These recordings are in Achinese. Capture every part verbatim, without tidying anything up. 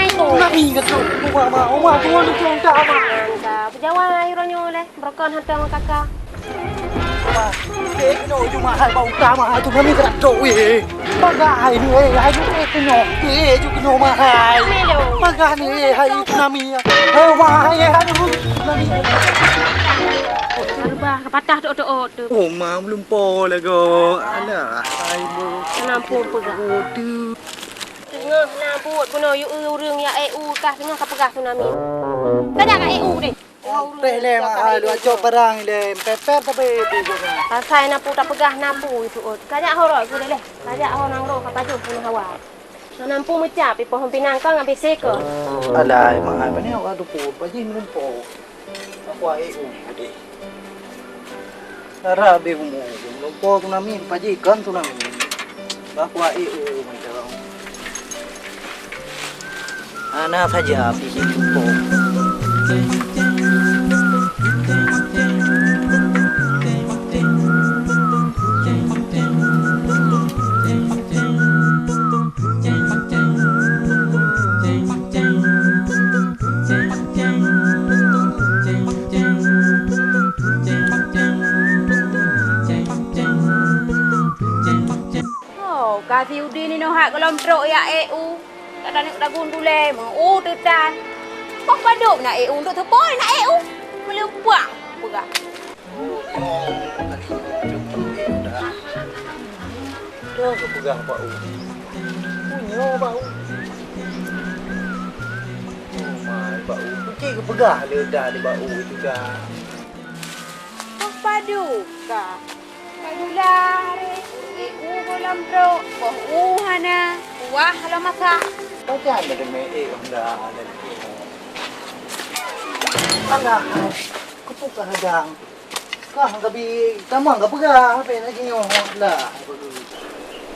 Hai tu. Nami ka tu. Uma, ma, uma tu, tu, tu, ma. Anda, peujawa hai uroe nyoe leh. Beurokon hantom ngon kaka. Ma, eh, keunoe ju ma hai bak uta ma hai tu nami keurak trok weh. Bagah hai ni, eh, hai ni, eh, keunoe. Eh, ju keunoe ma hai. Milo. Bagah ni, eh, hai tu nami. Eh, ma hai, eh, aduh, nami. Arubah, patah tok-tok tu. Oh, ma, belum po lagoe. Alah, hai lu. Kenapa peugah? Oh, tu. Teungoh na buet bunoe yue ureueng ya E U kah teungoh ka peugah tsunami. Ka jak ka E U deh. Teh lé ma hai, lu cok barang lé, pepet tapi. Pasai na pu tapeugah na pu itu ot. Ka jak horot ku deh leh. Ka jak ho nanggroe ka pajoh bunoe hawa. Hana pu meucap ipoh pinang ka ngabéh seko. Alah, ma hai, bani awak tu pu, paji meulumpo. Aku E U deh. Dara abéh umu, lumpo tsunami, paji kon tsunami. Bah kuah E U mantong. Hana saja pih lumpo. Oh, ka si Udin inoe hat gohlom trok jak E U. Ka taneuk dagun dulé meu u teutan. Poh padub na E U, untuk teupôi na E U. Meuleumpang peugah. Oh, nyoe tadi nyoe cok E U dah. Dah geupeugah bak u. Punyo bak u. Oh, mai bak u. Kucing geupeugah lé dah di bak u itu dah. Poh padub ka. Ka gula hari, ureueng E U gohlom trok, poh u hana, kuah lom masak. Pajan deungoe E U dah. Alah, keupeue ka hadang. Kah gabi tamong ka peugah, apa lagi nyoe? Lah,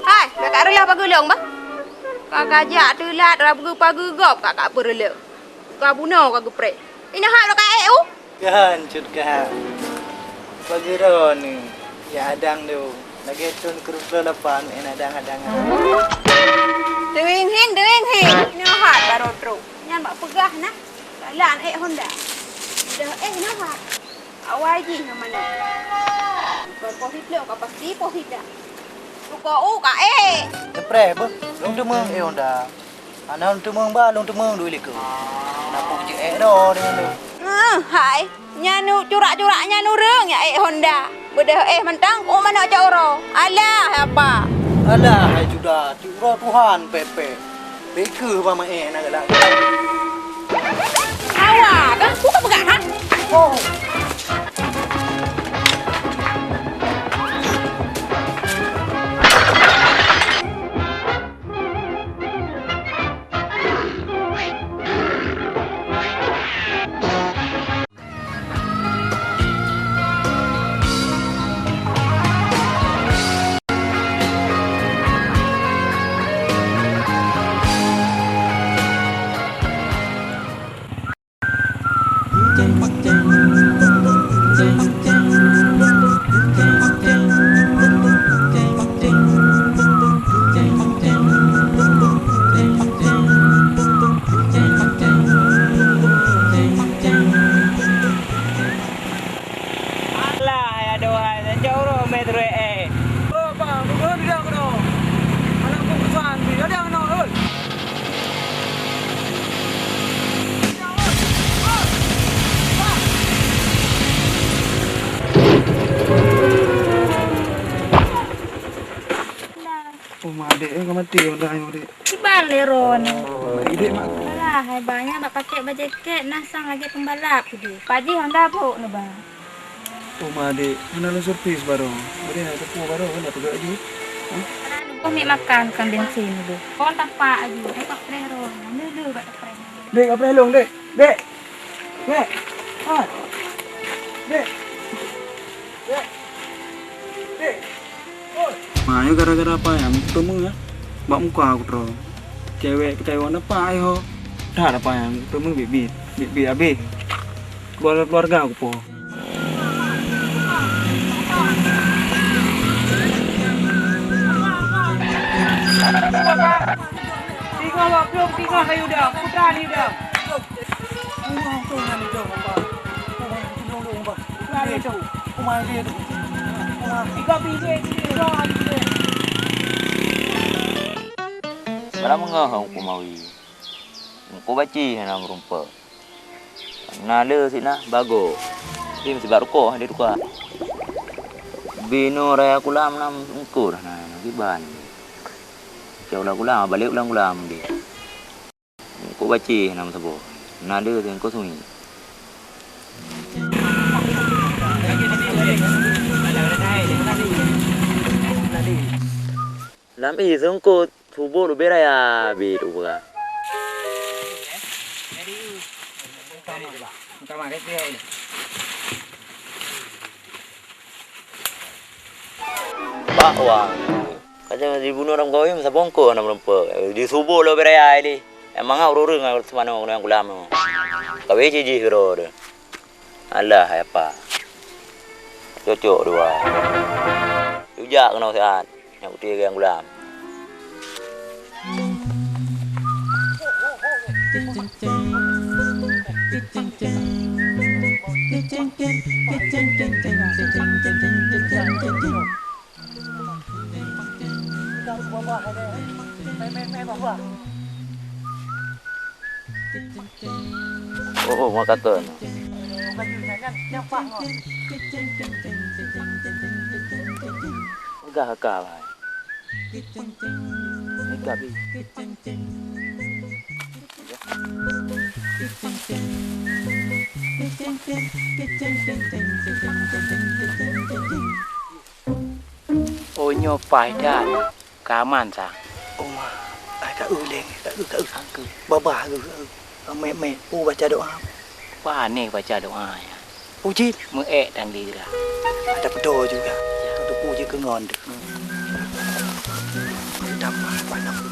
Hai, kakak reulah pageulong bah. Ka kajak teulat, rab geupa geugop kakak peureuloh. Ka bunoe ka geupreh. Inoe hak ka ék u? Kan, cut ka. Pageuro ni, ya adang tu. Lagèe thôn keureubeuen lapan, en adang-adangan. Deueng hin, deueng hin. Nyoe hat baroe trok. Nyan bak peugah na. Jalan ék Honda. Dah éh nyoe hat. Awai jih ngon manok. Kon poh siplôh ka pasti poh sida. Ruko u ka éh. Teupreh beuh, lôn teumeung éh Honda. Hana lôn teumeung ba, lôn teumeung duek likôt. Hana peue jeuet éh droe deungon lôn. Heuh, hai. Nyan u curak-curak nyan ureueng nyang éh Honda. Beudôh éh mantong u manok cot uroe. Alah, hai apa? Alah, hai Judas, cot uroe Tuhan pèh-pèh. Bèk kheueh ba meu'èh na galak. Hawa, kan? Bukan peugah, ha? Oh. Alah, hai adoe hai, tacok uroe mè trôh éh. Bro, bang, bro, bro, bidang keunoe. Aneuk bungsuan, bidang keunoe, oi. Oh, mak adék, eh, ka maté Honda nyoe, Dek. Kiban lé ron. Oh, mak adék, mak. Alah, hai ba, nyan bak pakèt bak jakèt, nah sang lagèe pembalap, Dek. Paji Honda pok neu ba. Oh, mak adék, hana lôn servis baroe. Adék hana teupeue baroe, hana peugah laju. Hah? Kau mik makan, bukan bensin dulu. Kon tapak laju, eh, tak preh ron. Leu-leu bak tak preh. Dek, ka preh lôn, Dek. Dek. Dek. Ah. Dek. Dek. Dek. Oi. Ma, nyoe gara-gara payah meuteumé, ya. Bak muka aku terus. Cewek kecewa napa, ayo. Dah ada payah meuteumé bit-bit. Bit-bit habis. Keluarga-keluarga aku po. Tinggal waktu, tinggal saya udah. Putra ni udah. Seumalam meungoh Teungku Mawi. Teungku Baci hana meurumpok. Na le sinan bagoe. Tapi meusibat rukoh hana tuka. Binoe raya kulam na eungkôt hana, na kiban. Cok ulang kulam, balek ulang kulam deh. Kok Baci hana meusaboh. Na le teungku sungi. Lam ie seungkôt suboh leubeh raya bit ubra. Bah wang. Kadang dibunuh lam kawin masa bongkok na meureumpok. Di suboh lo beraya di. Emang ngau ureueng ngon seumanoe ngon kulam. Kawin jih jih keudroe tu. Alah, hai apa? Cocok dua. Ujak keunoe siat. Nyak putih ngon kulam. Oh, oh, makaton. Peugah ka, wahai. Peugah, bi. Oh, nyoe paih that. Ka aman, sa? Oh, ma. Ai, ka eu leng, ka eu, ka eu sangkeue. Babah geuh, ka eu. Ka mè-mè. Oh, baca doa. Pane baca doa, ya? Oh, jin. Meuék dan lira. Ada pedo juga. Ya. Untuk puji keu ngon deh.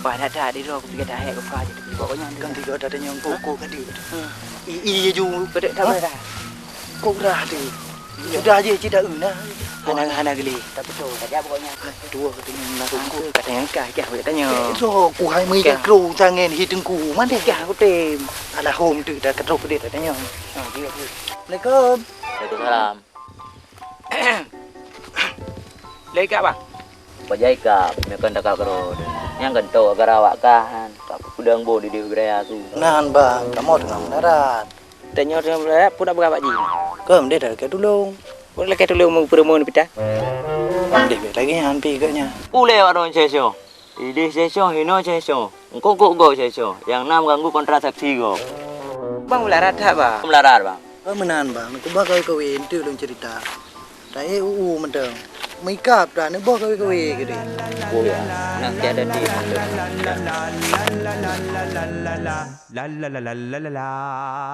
Paih that-that di droe, kupiké tahek kuka jih, tapi pokoknya kan tiga tanyong kok, kok ka deuh. I, i ju. Kok dah. Kok dah deuh. Sudah je cita euna. Hana, hana geli. Tapi tu, tak ada pokoknya. Dua katanya nak kok. Katanya kah, kah, katanya. Eh, so, ku hai mui kah kro tangen hi tengku. Mana kah aku tem. Alah hom tu dah ketrok dia katanya. Ha, dia tu. Assalamualaikum. Waalaikumsalam. Lé kak, Bang. Bajai kak, meunyoe kon takak keudroe. Nyang gantoe gara awak kah, kan. Tak peudong bo di deh budaya su. Nan, Bang, kamoe teungoh meularat. Tanyoe teungoh meularat, peue nak beurabak jih? Keu mendeh dah lakée tulông. Peue lakée tulông meu peureumeun pita? Mendeh bèk lagée nyan pi geuh nyan. Ulée awak droen sesyoe. Ideh sesyoe, hinoe sesyoe. Engkong kok gob sesyoe. Nyang na meuganggu kontra saksi gob. Bang meularat that, Bang? Meularat, Bang. Bang meunan, Bang. Kuba kawé-kawé, enteuk lôn cerita. Rayeuk u-u mantong. Meukab dah neuboh kawé-kawé keudeh. Oh ya, nah, tiada di. La la la la la la.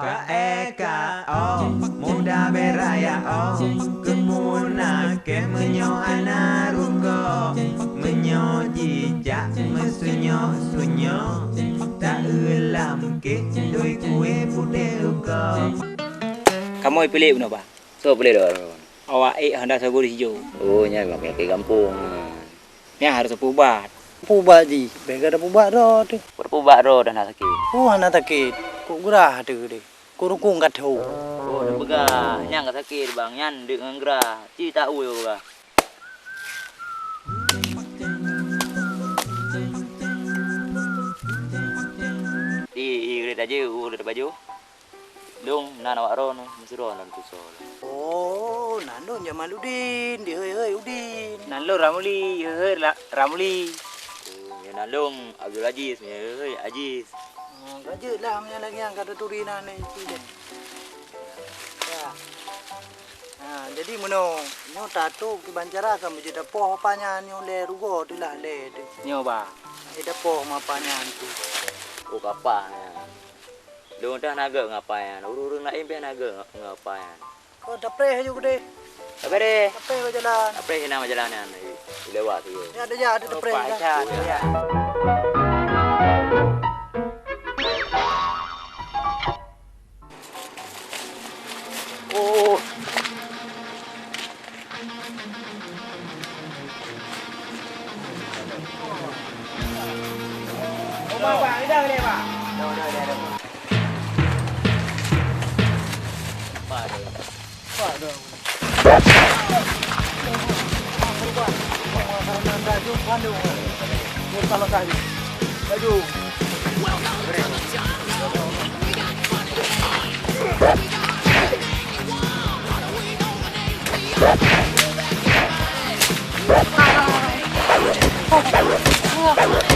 Ka-e ka-o, muda beraya o, keupeue na kèe meunyoe hana rugoe, meunyoe jijak meusunyok-sunyok, ta-eu lam kèk doi kueh putéh ukoe. Kamoe piléh bunoe, Bah. Soe piléh dong? Awak ék Honda Sago di sijo. Oh, nyan mak penyakit gampông. Nyan harôh tapeuubat. Peuubat jih, bèk gata peuubat droe teuh. Peuubat droe dah na sakét. Oh, hana sakét. Kok geurah teuh deh. Kok rukung ka tho. Oh, tapeugah. Nyan ka sakét, Bang. Nyan deuk ngon geurah. Ci ta-u yo, Bang. Ih, ih, geurah tajeu, oh, geurah tabajoe. Lôn nan awak droeneuh, meusidroe lôn tusoe lôn. Oh, nan lôn Jamaluddin, dihôi-hôi Udin. Nan lôn Ramli, hôi-hôi La-, Ramli. Oh, nyan nan lôn Abdul Aziz, hôi-hôi Aziz. Oh, ka jeuet lah, meunyoe lagèe nyan ka taturi nan lé cit deh. Ya. Ha, jadi meunoe, nyoe tatôp kiban cara ka meujeuet tapoh apa nyan nyoe lé rugoe teuh lah lé teuh. Nyoe, Bah. Eh, tapoh mapa nyan teuh. Oh, kapah nyan. Lôn dah na gèt ngon apa nyan. Ureueng-ureueng laén pih na gèt ngon apa nyan. Oh, tapreh aju keudeh. Tapreh deh. Tapreh bak jalan. Tapreh na bak jalan nyan. Lewat tu. Ya, ada ya, ada tapreh dah. Ya. Oh.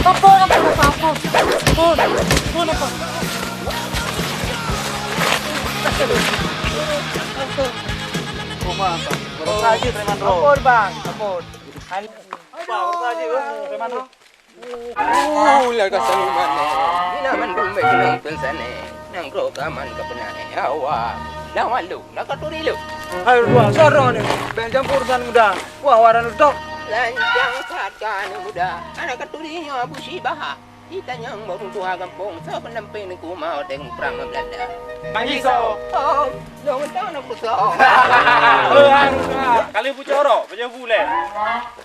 Ampun, ampun, ampun, ampun. Ampun, ampun, ampun. Ampun. Ampun, Bang. Ampun. Bang, berusaha je, eh, preman tu. Uh, lah ka seunuman eh. Ina mandum bèk keunong peunsane. Nanggroe ka man ka beuna eh. Hawa. Lawan lu, na ka turi lu. Hai dua, soro ni. Bèk campur urusan muda. Wah, waran utok. Lancang that ka aneuk muda. Aneuk ka turi nyoe Abu Syibah. Itanyong baru dua gampông, soe pendamping ku mau teng prang ngon Belanda. Haji So. Oh, dong tahu nak ku so. Kali bucoro, pajoh bulèe.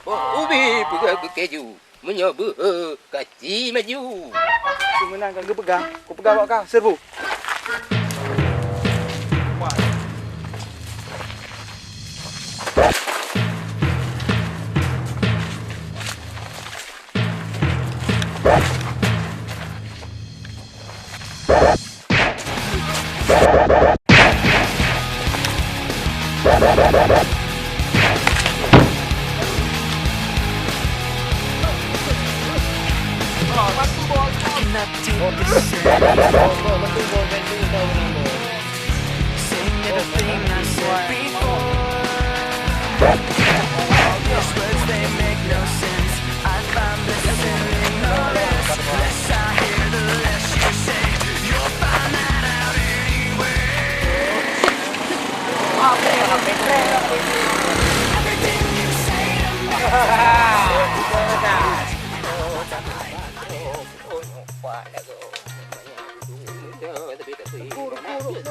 Oh, ubi peugah keu keju. Meunyoe beuhe kaci maju. Seumeunang ka geupeugah, kupeugah bak kah, serbu.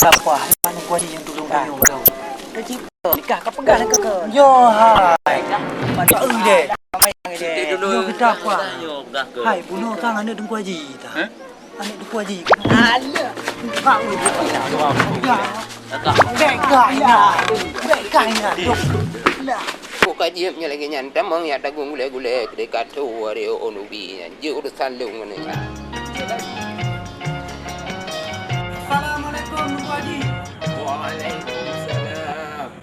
Sapa? Mana gua ni yang tolong tanya kau? Kecil kau. Nikah kau pegang ke kau? Yo, hai. Mana? Kau deh. Yo, kita apa? Hai, bunuh orang anak Teungku Haji. Hah? Aneuk Teungku Haji. Alah. Bèk kah ingat. Bèk kah ingat. Lah. Kok ka jeuet nyoe lagèe nyan, tamong jak tagong gulèe-gulèe keu ka tho aré ôn ubé nyan. Jeuet urosan lôn ngon nyan. Assalamualaikum, Teungku Haji. Waalaikumsalam.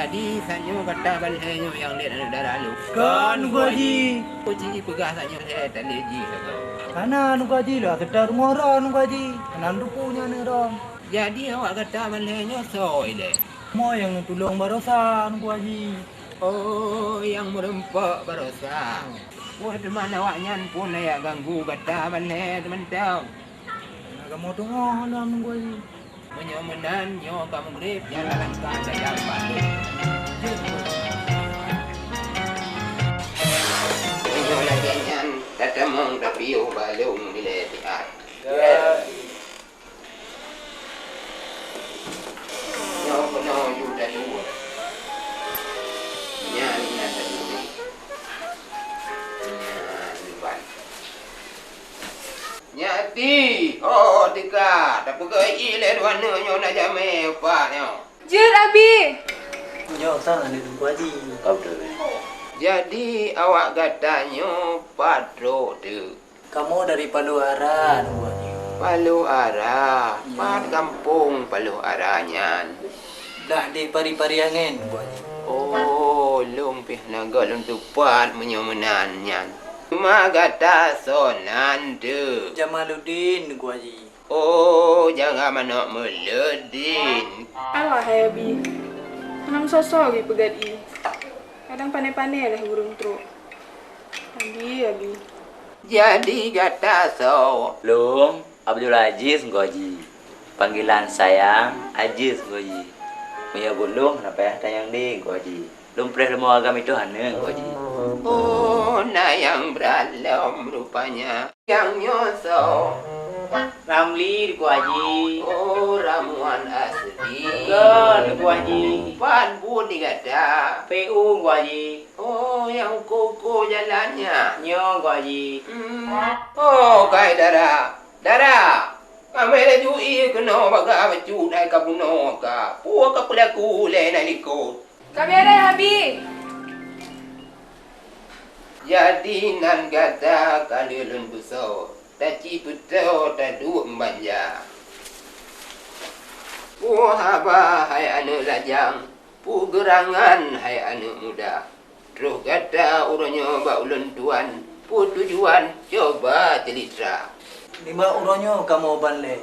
Jadi, saat nyoe gata ban lhèe nyoe nyang lét aneuk dara lôn? Kon, Teungku Haji. Teungku Haji peugah saat nyoe lhèe tali jih sagoe. Kana, Teungku Haji, lôn seutôt rumoh droe, Teungku Haji. Kana teupeu nyan aneuk droe. Jadi, awak gata ban lhèe nyoe soe ilèe? Kamoe nyang neutulông baroesa, Teungku Haji. Oh, nyang meureumpok baroesa. Wah, teuma awaknyan phon na jak ganggu gata ban lhèe teumantong. Na kamoe teungoh lom, Teungku Haji. Meunyoe meunan, nyoe ka meugréb, nyan lam rangka tajam balong. Meunyoe lagèe nyan, tatamong tapiôh balong dilèe siat. Nyoe keunoe ju taduek. Nyan, nyan taduek. Nyan, ban. Nyak Ti, ho teuka, tapeugah ié lé dua aneuk nyoe na jamé upat nyoe. Jeuet, Abi! Nyoe sang aneuk Teungku Haji. Ka beutôi. Jadi, awak gata nyoe pat trok teuk? Kamoe dari Paloh Ara, Teungku Haji. Paloh Ara? Ya. Pat gampông Paloh Ara nyan? Blah di Pari-Pari Angén, Teungku Haji. Oh, lôn pih hana göt lôn teupat meunyoe meunan nyan. Teuma gata soe nan teuh? Jamaluddin, Teungku Haji. Oh, jaga manok Meuleuddin. Alah, hai Abi. Hana meusoe-soe geupeugah ié. Kadang pané-pané lé ureueng trok. Abi, Abi. Jadi gata soe? Lôn Abdul Aziz, Teungku Haji. Panggilan sayang, Aziz, Teungku Haji. Meunyoe buet lôn, hana payah tanyong di, Teungku Haji. Lôn preh rumoh agam itu hana, Teungku Haji. Oh, na nyang brat lom rupanya. Nyang nyoe soe? Ramli, Teungku Haji. Oh, ramuan asli. Kon, Teungku Haji. Pat buet di gata? P U, Teungku Haji. Oh, nyang uko-uko jalan nyan? Nyoe, Teungku Haji. Hmm. Oh, kai dara. Dara! Amai laju ié keunoe bak bacut hai ka bunoe ka. Peue ka peulaku lé na likot? Ka bèrèh, Abi! Jadi nan gata ka lheueh lôn beusoe, taci peutoe taduek meubanja. Peue haba hai aneuk lajang, peue geurangan hai aneuk muda? Troh gata uroe nyoe bak ulôn tuan, peue tujuan? Cuba ceulitra. Nibak uroe nyoe kamoe ban lé,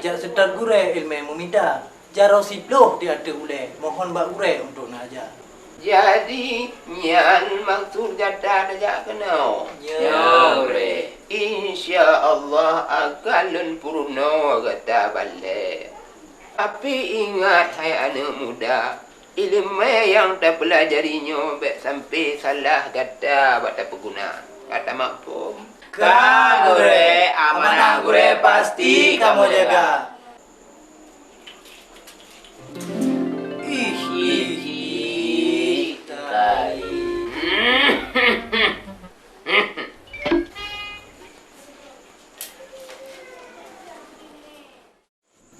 jak seutôt gurèe ileumèe meumita, jaroe siploh di ateueh ulèe, mohon bak gurèe untuk neuaja. Jadi, nyan maksud gata tajak keunoe? Nyoe, gurèe. Insya Allah akan lôn peurunoe gata ban lé. Tapi ingat, hai aneuk muda, ileumèe nyang tapeulajari nyoe bèk sampoe salah gata bak tapeuguna. Gata maphom? Ka, gurèe. Amanah gurèe pasti kamoe jaga. Ih, ih, ih, tai.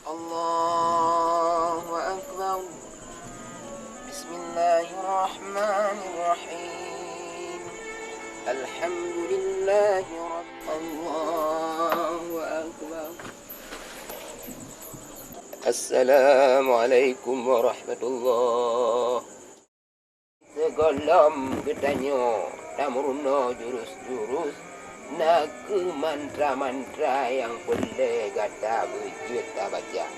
Allahu Akbar. Bismillahirrahmanirrahim. Alhamdulillahi Rabb-, Allahu Akbar. Assalamualaikum warahmatullah. Sigohlom geutanyoe tameurunoe jurus-jurus, na kheueh mantra-mantra nyang peureulèe gata beujeuet tabaca.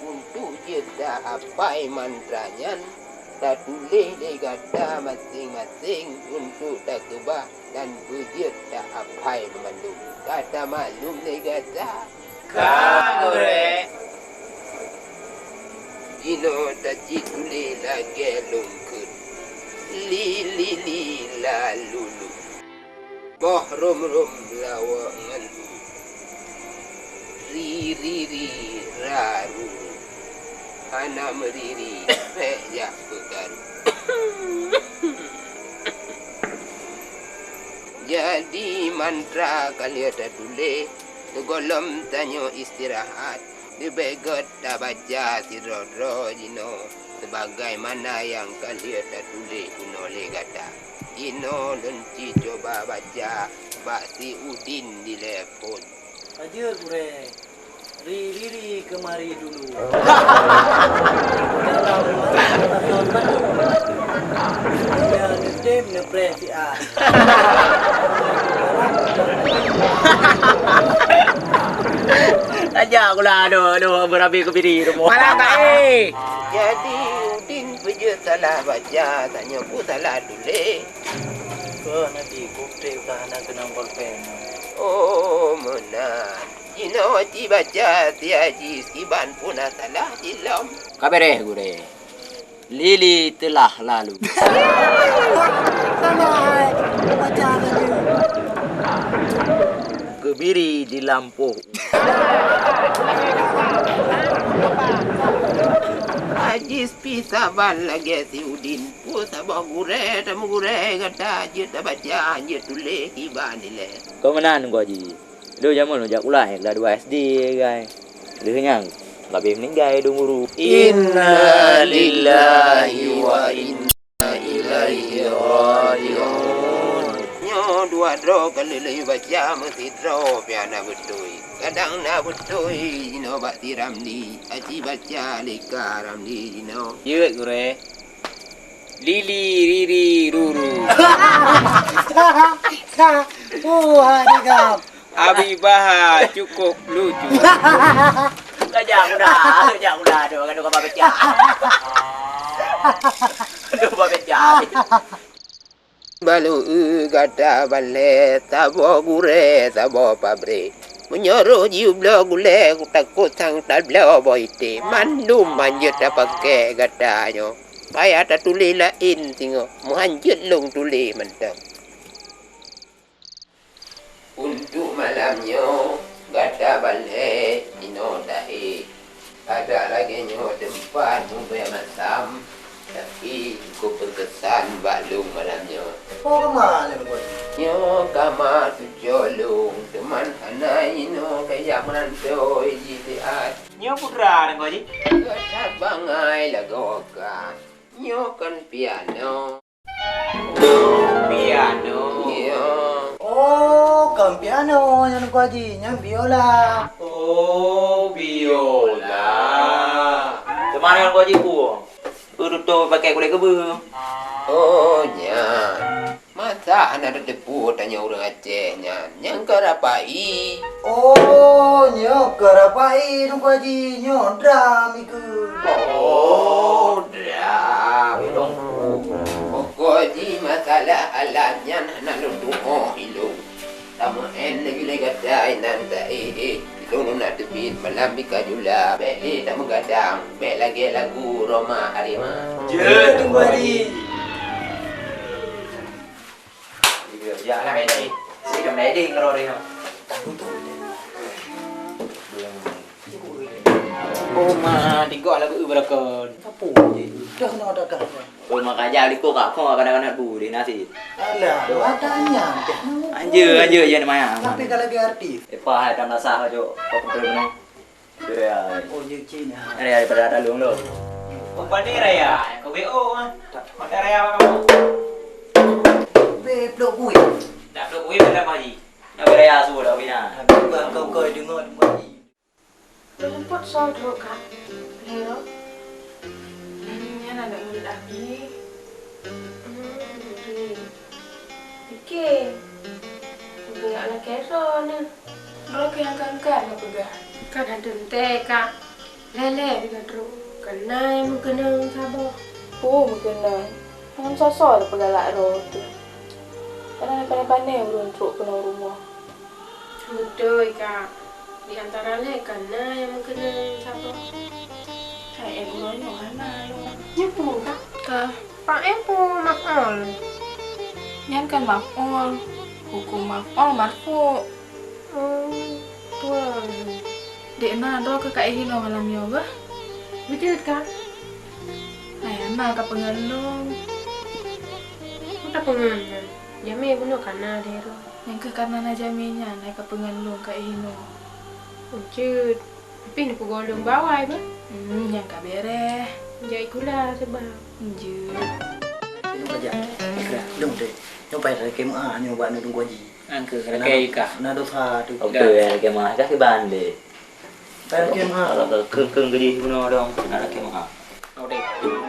Untuk jeuet ta-apai mantra nyan, tatuléh lé gata maséng-maséng untuk takeubah dan beujeuet ta-apai banmandum. Ka tamaklum lé gata? Ka, gurèe. Jinoe tacit tuléh lagèe lôn kheun. Li, li, li, la, lu, lu. Boh rom-rom lawa ngon u. Ri-ri-ri, ra-ru-ru. Hana meuriri, bék jak peukaru. Jadi mantra ka lheueh tatuléh, sigohlom tanyoe istirahat. Leubeh gét tabaca sidroe-droe jinoe, sebagaimana nyang ka lheueh tatuléh bunoe lé gata. Jinoe lôn ci cuba baca bak si Udin dilée phon. Ka jeuet gurée, ri-ri-ri keumari dulu. Dalam mata tasawuf bandum. Dia neutem neupreh siat. Aja kula, aduh, aduh, berapi kebiri rumoh. Malam ka, eh. Jadi Udin peujeuet salah baca, tanyoe pun salah tuléh. Keu Nabi Kutri ka hana keunong bolpen. Oh, meunan. Jinoe ci baca sia jih, siban pun na salah jih lom. Ka beréh, gurée. Lili telah lalu. Salah, hai. Baca lagi. Kebiri di lampôh. Ajis pi saban lagée si Udin. Peue saboh gurée tameugurée gata jeuet tabaca, jeuet tuléh kiban ilée. Keu meunan, Teungku Haji. Lôn jameun lôn jak sekolah, kelas dua S D, gai. Lheueh nyan, ka abéh meuninggai dong guru. Inna lillahi wa inna ilaihi raji'un. Nyoe dua droe ka lheueh baca meusidroe pih hana beutôi. Kadang na beutôi jinoe bak si Ramli, aci baca lé ka Ramli jinoe. Jeuet, gurée. Lili, riri, ruru. Wah, digam. Abi Baha cukup lucu. Kajak kuda, kajak kuda tu, kadu kaba pecah. Kadu kaba pecah. Balo eu gata balée, saboh gurée, saboh pabrék. Meunyoe roh jiubloe gulée, kutakot sang tabloe boh item. Mandum hanjeuet tapakék gata nyoe. Payah tatuléh laén singoh, meuhanjeuet lôn tuléh mantong. Untuk malam nyoe, gata balée inoe taéh. Adak lagée nyoe teumpat mubée masam, tapi cukup beukeusan bak lôn malam nyoe. Oh, kama nyoe, Teungku Haji? Nyoe kama cucoe lôn, teuma hana inoe kajak meurantoi jih siat. Nyoe putra, Teungku Haji? Gata bangai lagoe ka. Nyoe kon piano. Piano. Iya. Oh, kon piano nyan, Teungku Haji, nyan biola. Oh, biola. Teuma nyan, Teungku Haji, peue? Peue tutoe pakai kulét keubeueng? Oh, nyan. Masa hana tateupeue tanyoe ureuëng Aceh nyan? Nyan keu rapai. Oh, nyoe keu rapai, Teungku Haji, nyoe drum ikeu. Oh, drum. Pokok jih masalah alat nyan hana lôn tuoh ilôn. Tameu'en lagée lé gata inan taéh-éh. Ilôn na teubiet malam bika jula. Bék lé tameugadang. Bék lagée lagu Rhoma Irama. Jeuet, Teungku Haji. Iya, ya, anak ini. Si kami ini ngerori no. Oh, ma, tiga lagu ibaratkan. Apa je? Dah kena ada dah. Oh, makanya liko kak kau kadang-kadang bu di nasi. Alah, ada nyang dah. Anjir, anjir, ya, namanya. Tapi kalau lagi artis. Epa, hai, tam rasa jo. Kau betul benar. Raya. Oh, je Cina. Raya daripada Talung tu. Kompeni Raya, kau B O ah. Maka Raya apa kamu? Be peluk kuih. Dah peluk kuih pada pagi. Nak Raya suruh dah bina. Bukan kau kau dengar pagi. Rumput soal trok kak. Hero. Ini anak murid lagi. Hmm, murid. Oke. Bukan anak kero ni. Droe keu nyang kan-kan geupeugah. Kan hana teuntée, Kak. Lé-lé piga trok. Keunan nyang meukeunong saboh. Oh, meukeunong. Ngon soe-soe peugalak droe teuh. Kadang pané-pané ureuëng trok keunoe rumoh. Beutôi, Kak. Di antara lé keunan nyang meukeunong saboh. Hai, eh, uroe nyoe hana lôn. Nyoe peue, Kak? Kah, Pak, eh, peue maf'ul? Nyan kan maf'ul. Huköm maf'ul marfu'. Oh, tuan. Dek na droe keuh ka éh hinoe malam nyoe bah? Beutôi, Kak. Hai, na ka peungeut lôn. Ka peungeut lôn. Jamé bunoe ka na deh droe. Nyang keuh kareuna na jamé nyan, hai ka peungeut lôn ka éh hinoe. Jeuet. Tapi neupeugoh lôn bak awai bah. Hmm, nyang ka beureh. Jai kula seubab. Jeuet. Lôn bajak. Ikra, lôn deh. Nyoe pai lakèe meu'ah nyoe bak nurung Teungku Haji. Angkeu, lakèe ka. Na dosa tu. Oke, ya, lakèe meu'ah. Kasih bande. Pai lakèe meu'ah lah. Keu, keu geujih bunoe dong. Na lakèe meu'ah. Oke.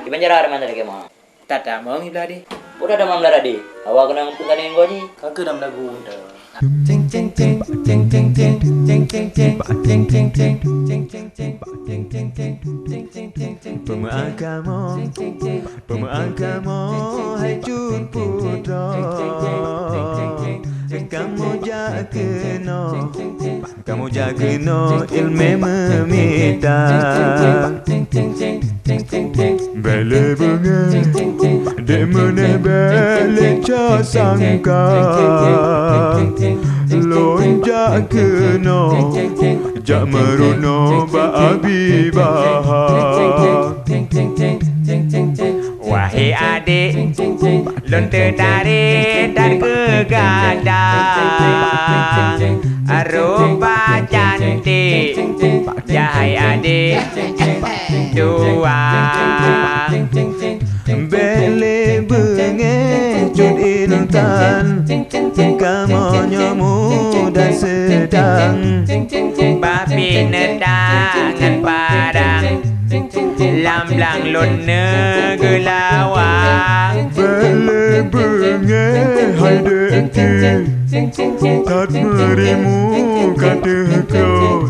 Di penjara di mana lakèe meu'ah? Tatamong ibadah deh. Udah ada mamla tadi. Awak kena ngumpul tadi yang gaji. Kagak ada lagu dah. Peumeu'ah kamoe, peumeu'ah kamoe, hai Cut Putroe. Kamoe jak keunoe, kamoe jak keunoe ileumèe meumita. Bèk lé beungèh, dek meuneubèk lé cok sangka. Lôn jak keunoe, jak meurunoe bak Abi Baha. Wahé adék, lôn teutarek that keu gata. Rupa cantik, jahai adék dua. Bèk lé beungèh Cut Intan, kamoe nyoe muda seudang. Bah pih neutangan padang, lam blang lôn neugeulawa. Bèk lé beungèh hai dek ti, that meurimu ka teuh klôt.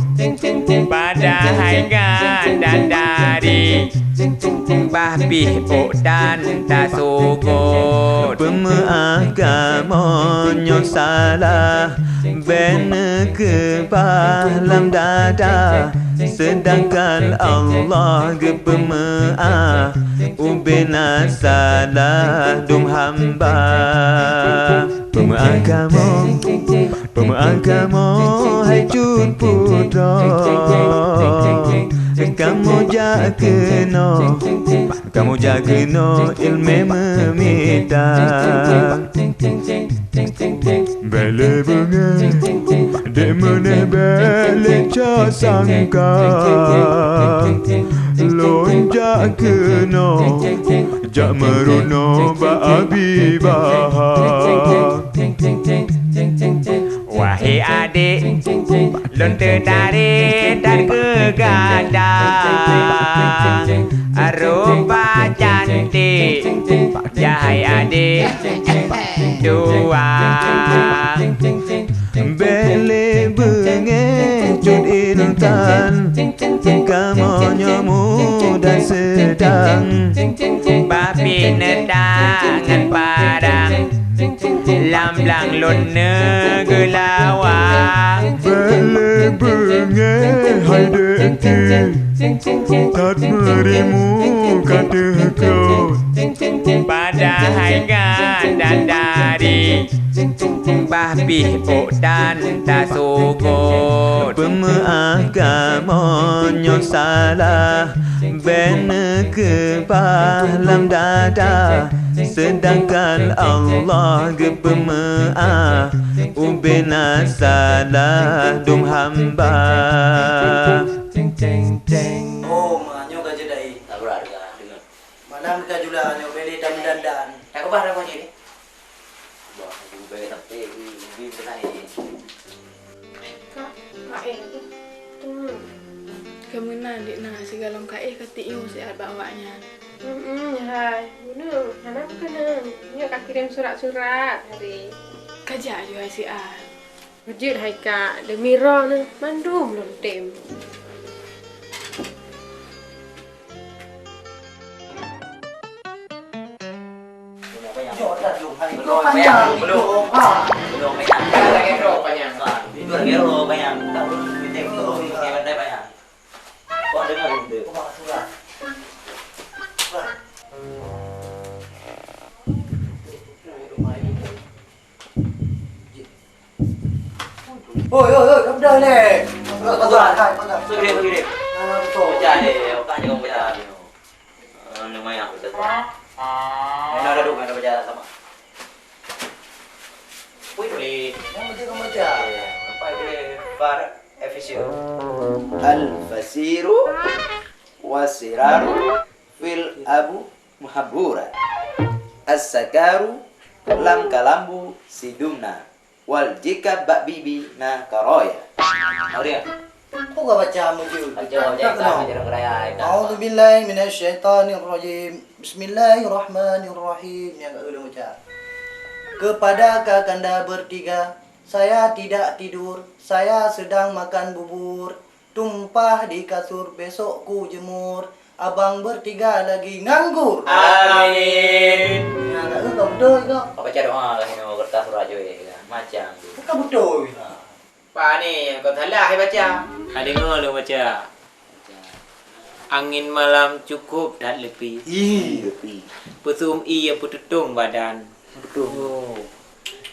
Padahai nyan dan dari, bah pih ôk tan tasogôt. Peumeu'ah kamoe nyoe salah, bèk neukeubah lam dada, seudangkan Allah geupeumeu'ah ubé na salah dum hamba. Peumeu'ah kamoe, peumeu'ah kamoe hai Cut Putroe. Kamoe jak keunoe, kamoe jak keunoe ileumèe meumita. Bèk lé beungèh, dek meuneubèk lé cok sangka. Lôn jak keunoe, jak meurunoe bak Abi Baha. Wahé adék, lôn teutarek that keu gata. Rupa cantik, jahai adék dua. Bèk lé beungèh Cut Intan, kamoe nyoe muda seudang. Bah pih neutangan padang, lam blang lôn neugeulawa. Bèk lé beungèh hai dek ti, that meurimu ka teuh klôt. Padahai nyan dan dari, bah pih ôk tan tasogôt. Peumeu'ah kamoe nyoe salah, bèk neukeubah lam dada, seudangkan Allah geupeumeu'ah ubé na salah dum hamba. Oh, ma, nyoe ka jeuet ai. Sabar, ka deungoe. Malam ka jula nyoe bèk lé tameudandan. Takeubah dah nyoe. Bah, ubé sampai ubi teunahi. Kak, Kak, eh, tu. Keumeuna dek na sigohlom ka éh ka tiep nyoe siat bak awaknyan. Hmm, hai. Bunoe, hana meukeunong. Nyoe ka kirém surat-surat hari. Ka jak yue hai siat. Beujeuet hai kak, deumi droeneuh mandum lôn tem. Oi, oi, oi, dah, dah, leh. Sabar, sabar, sabar. Sugri, sugri. Ah, betul. Baca deh, bukan je kamu baca. Ah, lumayan, betul. Eh, dah, dah, dah, dah baca sama. Wih, boleh. Yang penting kamu baca. Eh, apa boleh? Far, efisien. Al-fasiru wasiraru fil abu muhabura. As-sakaru lam kalambu sidumna. Wal jika bak bibi na karoya. Maria. Kok gak baca meujud? Baca, baca, baca, baca, baca, baca. A'udzubillahi minasyaitonirrajim. Bismillahirrahmanirrahim. Yang gak udah baca. Kepada kakanda bertiga, saya tidak tidur, saya sedang makan bubur. Tumpah di kasur, besok ku jemur, abang bertiga lagi nganggur. Amin. Nah, lalu kau betul itu. Apa baca doa lah ini, kertas surat je, kan? Macam tu. Bukan betul. Pak ni, kau salah, eh, baca. Ha, dengar lu baca. Angin malam cukup that lepi. Ih, lepi. Pesum ie peututong badan. Betul. Oh.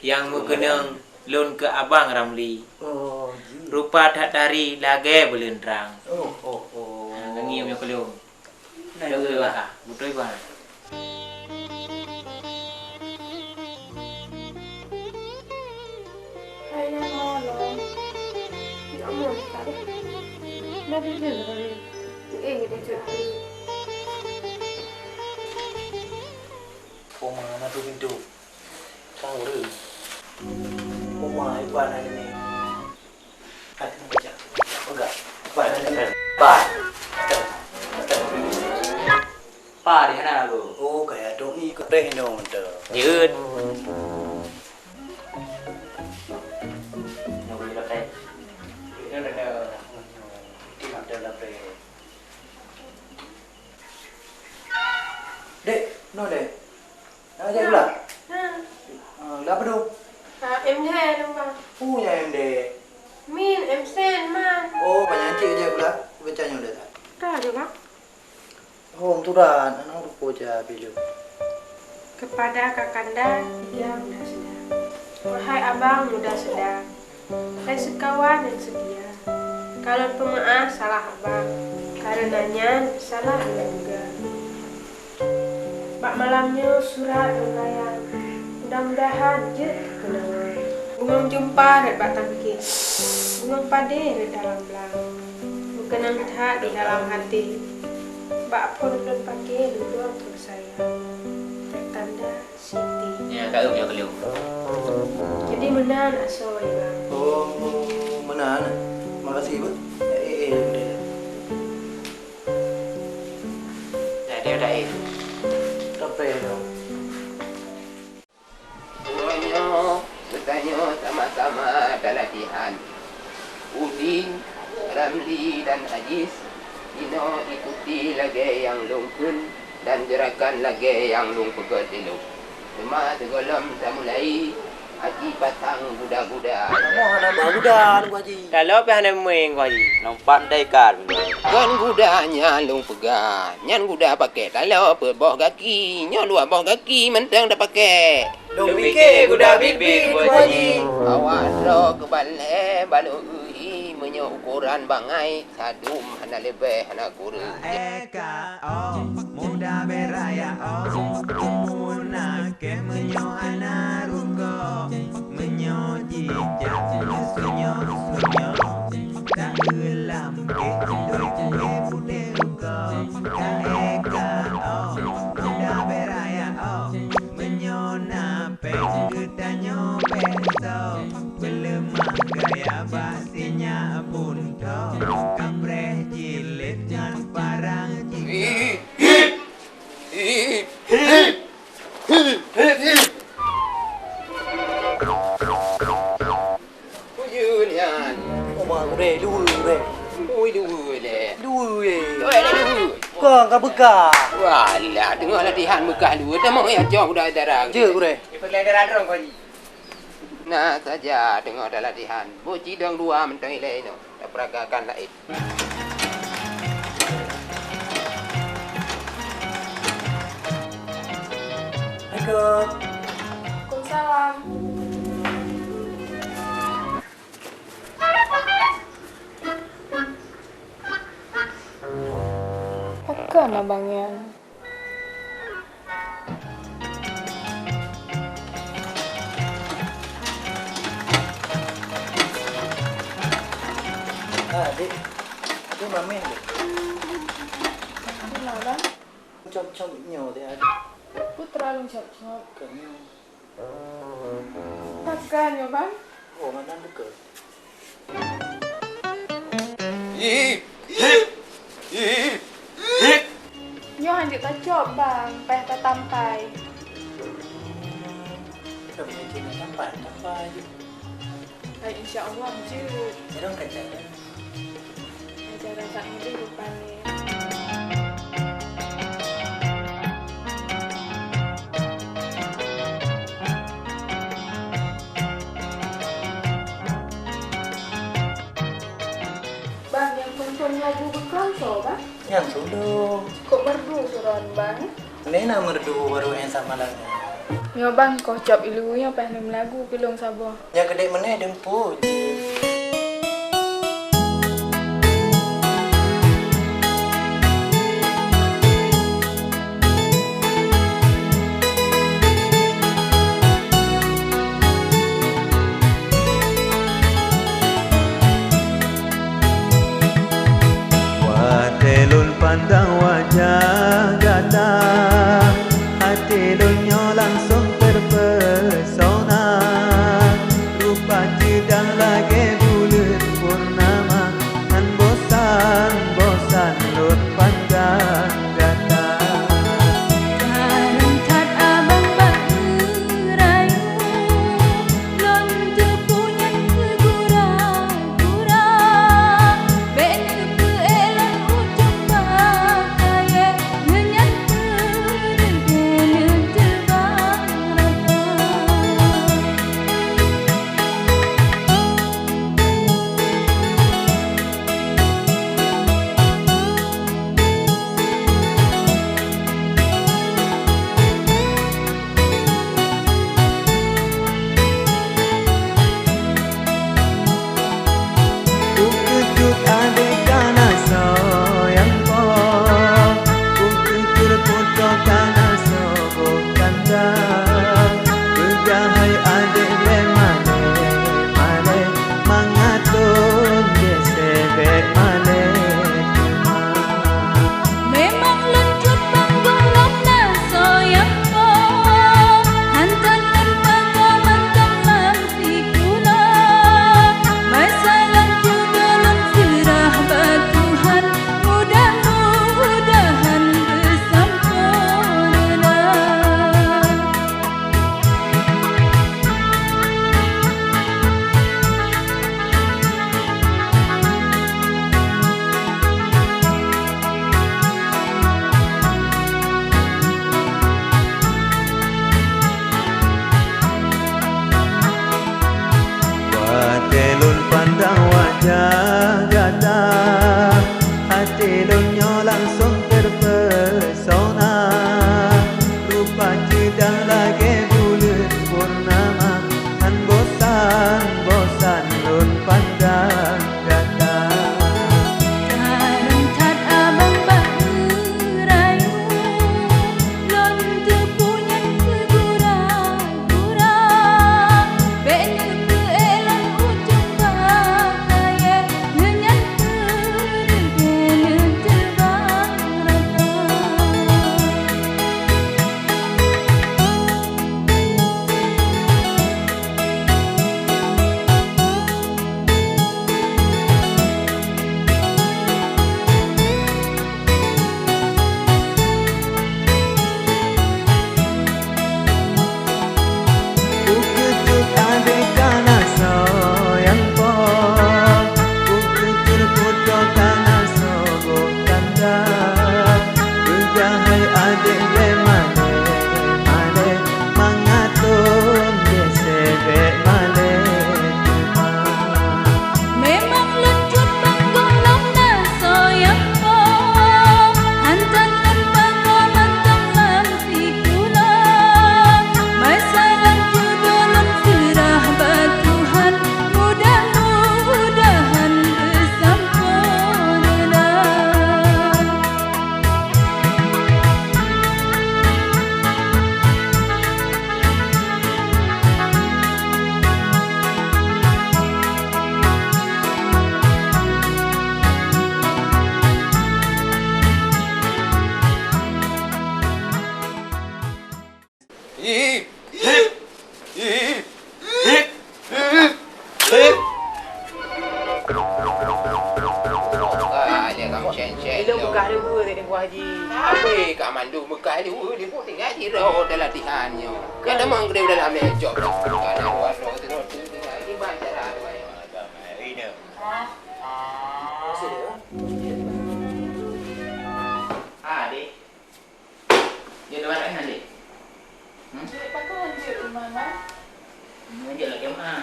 Yang meukeunong lôn keu abang Ramli. Oh, ji. Rupa that tari lagèe buleuen trang. Oh, oh, oh. Ha, ngieng nyoe keu lôn. Nah, beutôi bah. Beutôi bah. Hai, ya, Allah. Ya Allah, tak ada. Dah tidur tadi. Eh, dia cakap. Oma na tu pintu. Sang ureueng. Oma iban hari ni. Hati nak baca. Peugah. Iban hari ni. Pan. Pan di sana tu. Oh, kaya dok ni ke teh nyoe tu. Jeuet. Nyoe boleh pakai. Ini dah ada. Ini dah ada. Dek, no dek. Nak jak pula? Ha. Ah, dah apa tu? Ha, M D, Bang. Oh, ya M D. Min, M Sen, Man. Oh, banyak cik je pula. Baca nyoe dek. Ka je, Bang. Oh, turan, anak rupa je bilu. Kepada Kakanda, tiga muda seda. Wahai abang muda seda, hai seukawan nyang seutia, kalon peumaáh salah abang, kareuna nyan salah lôn juga. Bak malam nyoe surat lôn layang, mudah-mudahan jeuet keuneuk. Bungong jumpa rhot bak tangke, bungong padé rhot dalam blang. Meukeunong that di dalam até, bak phon lôn paké lôn dong keu sayang. Tanda Siti. Ya, ka eu nyoe keu lôn. Jadi meunan asoe, Bang. Oh, meunan. Makasih, Bu. Eh, eh, eh. Jadi ada eh. Sampai dah. Uroe nyoe geutanyoe sama-sama talatihan. Udin, Ramli dan Ajis, inoe ikuti lagée nyang lôn kheun dan geurakan lagée nyang lôn peugét ilôn. Teuma sigohlom tamulai, aci pasang guda-guda. Kamoe hana ba guda, Teungku Haji. Taloe pih hana meueng, Teungku Haji. Nong pandai kan. Kon guda nyan lôn peugah, nyan guda pakék taloe peuet boh gaki, nyoe dua boh gaki mantong tapakék. Lôn pike guda bibi, Teungku Haji. Awak droe keubalée balok uhi, meunyoe ukoran bangai, sadum hana leubeh hana kureueng. Eka oh, muda beraya oh, umur nakeuh meunyoe hana rugoe, meunyoe jijak meusunyok-sunyok, tangeulam keu indoi kue pudeh rugoe. Eka oh, muda beraya oh, meunyoe na péng geutanyoe beusoe, peuleumah gaya bak sinyak beuntôe, kapreh jilét ngon parang jikoh. Hip, hip, hip, hip, hip, hip. Peue nyan? Oma gurée, dua gurée. Ui, dua lé. Dua lé. Dua lé, dua. Kong ka beukah. Walah, teungoh latihan beukah dua. Tamong ya cok udah dara. Je gurée. Ipeulai dara drong kau ji. Na saja teungoh talatihan. Boh cidong dua mantong ilée inoe. Tapeuragakan laén. Assalamualaikum. Waalaikumsalam. Kan abang nyan. Ah, Dik. Dik, mamèh, Dik. Kenapa, Bang? Cop-cop nyoe, Dik, Dik. Putra lôn cop-cop. Keu nyoe. Takkan nyoe, Bang? Oh, meunan buka. Ih, ih, ih, ih. Nyoe hanjeuet tacok, Bang, payah tatampai. Ka meunyoe cit tampai, tampai. Hai, insya Allah jeuet. Nyoe dong ka jalan. Ajaran sak nyoe deh rupane. Bang, nyang phon-phon lagu beuklam soe, Bang? Nyang sulung. Kok merdu suron, Bang? Nena merdu baru ensa malam ni. Nyoe bang, koh cop ilu nyoe pah nem lagu keu lôn saboh. Nyang keudek meneh dempui. Watèe lôn pandang wajah gata, até lôn nyoe langsong terpesona. Rupa ceudah lagèe Ilong beukah dua tadi, Teungku Haji. Habis ka mandum beukah dua, di pun tinggal sidroe dalam latihan nyoe. Ka tamong keudeh dalam meja. Ka na dua droe sidroe tu tinggal di bawah cara. Ini. Ah, dek. Dia dua orang, dek. Hmm? Dek, pakon lanjut rumah, Bang? Lanjut lagi, Mak.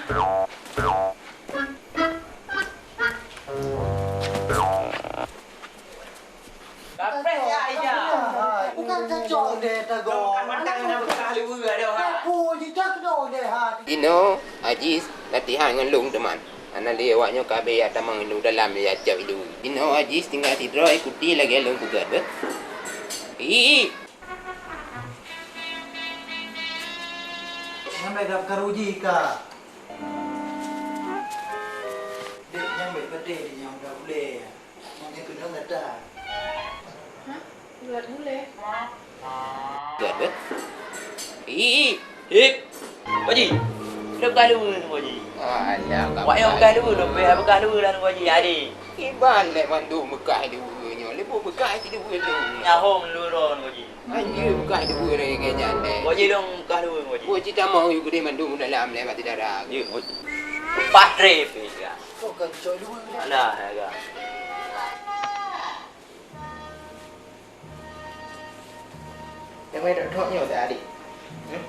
Kapreh ya, Ija. Bukan cocok deh, Tagong. Bukan mandang nak bekah luwa dah, ha. Aku jijak dong deh, ha. Inoe, Ajis, latihan ngon lôn teuma. Hana lé awak nyoe ka abéh jak tamong ilu dalam, jak cok ilu. Inoe Ajis tinggai sidroe, ikuti lagèe lôn peugah beuh. Ih! Nyan bèk gab karu jih ka. Dek, nyan bèk peudeh di nyang udah ulèe. Nyan keunong gata. Hah? Ulat gulai? Gata? Ih, hik. Pak Ji, udah beukah luwa, Pak Ji. Alah, wak nyang beukah luwa, leubeh beukah luwa lah, Pak Ji. Adi. Iban lé mandum beukah luwa nyoe, leubeh beukah luwa tu. Nyahong luwa, Pak Ji. Anjir, beukah luwa lagèe nyan lé. Pak Ji dong beukah luwa, Pak Ji. Pak Ji tamong yue keudeh mandum dalam lé bak ti dara. Ye, Pak Ji. Pah trép, ya. Kok kan cok luwa. Alah, ya, ga. Nyang mai dok-dok nyoe dah, adik. Hmm?